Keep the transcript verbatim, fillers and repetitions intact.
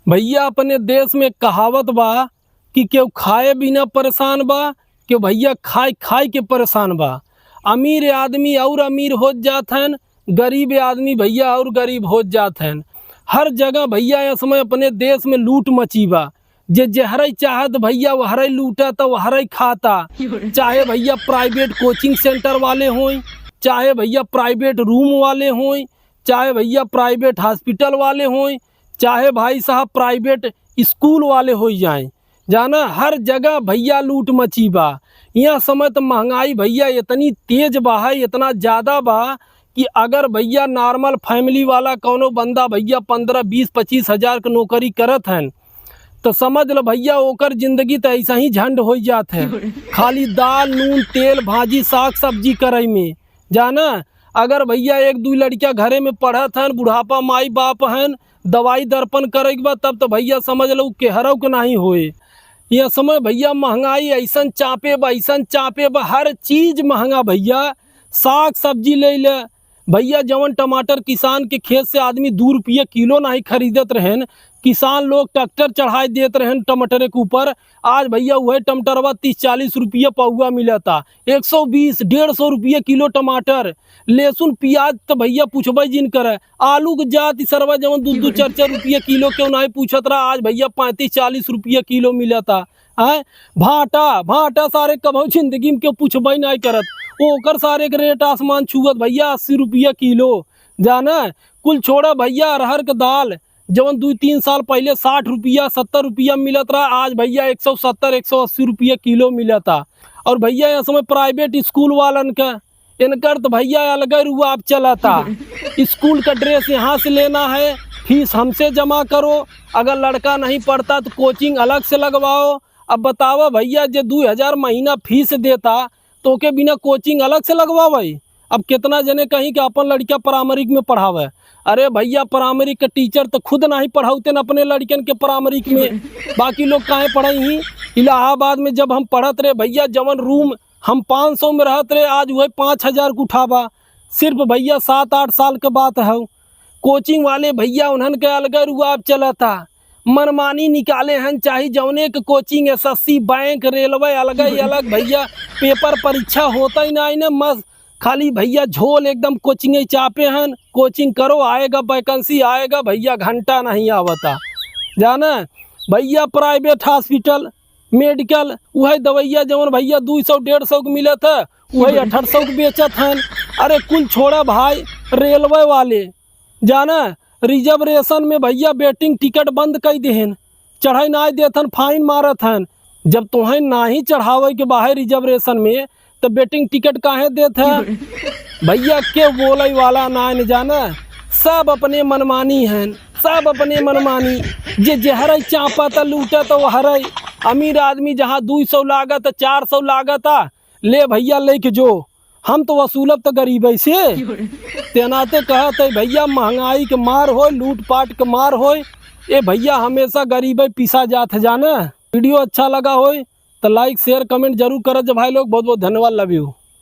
भइया, अपने देश में कहावत बा कि केहू खाए बिना परेशान बा, केहू भइया खाए खाए के परेशान बा। अमीर आदमी और अमीर होत जात हन, गरीब आदमी भइया और गरीब होत जात हन। हर जगह भइया ए समय अपने देश में लूट मची बा। जे जेहरई चाहत भइया वहरई लूटत, वहरई खाता। चाहे भइया private coaching center वाले होई, चाहे भइया private room वाले होई, चाहे भइया private hospital वाले होई, चाहे भाई साहब private school वाले होई जाएं, जाना हर जगह भइया लूट मची बा। यहाँ समय त महंगाई भइया इतनी तेज बा है, इतना ज्यादा बा कि अगर भइया normal family वाला कौनो बंदा भइया पन्द्रह, बीस, पच्चीस हजार क नौकरी करत हन, त समझ ल भइया ओकर जिंदगी त ऐसा ही झंड होइ जात है। खाली दाल, नून, तेल, भाजी, साग, सब्जी करई में, जाना, अगर भइया एक दुई लड़किया घरे में पढ़त हन, बुढ़ापा माई बाप हन, दवाई दर्पण करे के बा, तब त भइया समझ लो केहरौ के नाहीं होए। यह समय भइया महंगाई ऐसन चापे बा, ऐसन चापे बा, हर चीज महंगा भइया। साग सब्जी ले ले भइया, जवन टमाटर किसान के खेत से आदमी दू रुपये किलो नाहीं खरीदत रहेन, किसान लोग ट्रैक्टर चढ़ाए देत रहेन टमाटरे के ऊपर, आज भइया वही टमाटरवा तीस चालीस रुपये पौवा मिलता, एक सौ बीस, डेढ़ सौ रुपये किलो टमाटर, लहसुन, प्याज त भइया पूछबे जिन करे। आलू के जात ई सरवा जवन दू दू चार चार रुपये किलो, केहू नाहीं पूछत रहा, आज भइया पैंतीस चालीस रुपये किलो मिलता। हैं? भाटा, भाटा सारे कबहू जिंदगी में केहू पूछबे नाहीं करत, ओकर सारे के रेट आसमान छुअत भइया, अस्सी रुपये किलो। जाना, कुल छोड़ा भइया, अरहर के दाल, जवन दू तीन साल पहिले साठ रुपया, सत्तर रुपया मिलत रहा, आज भइया एक सौ सत्तर, एक सौ अस्सी रुपया किलो मिलता। और भइया, यह समय private school वालन का, इनकर त भइया अलगे रुआब चलता। School का dress यहाँ से लेना है, fees हमसे जमा करो, अगर लड़का नहीं पढ़ता त coaching अलग से लगवाओ। अब बतावा भइया, जे दू हजार महीना fees देता, त ओके बिना coaching अलग से लगवावे? अब कितना जने कहीं कि अपन लड़किया प्राइमरी में पढ़ावे। अरे भइया, प्राइमरी के teacher त खुद नाहीं पढ़ाउते न अपने लड़कियन के प्राइमरी में, बाकी लोग काहे पढ़ाई ही? इलाहाबाद में जब हम पढ़त रहे भइया, जवन room हम पाँच सौ में रहत रहे, आज वही पाँच हजार के उठाबा। सिर्फ भइया सात आठ साल के बात है। Coaching वाले भइया उन्हन के अलगे रुआब चलता, मनमानी निकाले हन, चाहे जौने के coaching, S S C, बैंक, रेलवे, अलगे ही अलग भइया, paper परीक्षा होता ही नाहीं न, मस खाली भइया झोल एकदम coaching ही चापे हन। Coaching करो, आएगा vacancy, आएगा भइया, घंटा नहीं आवता। जाना भइया, private hospital, medical, उहे दवइया जवन भइया दू सौ डेढ़ सौ के मिलत है, उहे अठारह सौ के बेचत हन। अरे कुल छोड़ा भाई, रेलवे वाले जाना, reservation में भइया waiting ticket बंद कइ देहन, चढ़ाई नाहीं देत हन, fine मारत हन। जब तोहें नाहीं चढ़ावे के बाहे reservation में, त waiting ticket काहे देत है? भइया, के बोलई वाला नाहीं जाना, सब अपने मनमानी हन, सब अपने मनमानी। जे जेहरई चापत लूटत वहरई। अमीर आदमी जहाँ दू सौ लागत, चार सौ लागत, ले भइया लेके जो, हम त वसूलब त गरीबई से। तेनाते कहत है भइया, महंगाई के मार होय, लूटपाट के मार होय, ए भइया हमेशा गरीबई पिसा जात है जाना। Video अच्छा लगा होय त like, share, comment जरूर करत जा भाई लोग। बहुत बहुत धन्यवाद, love you।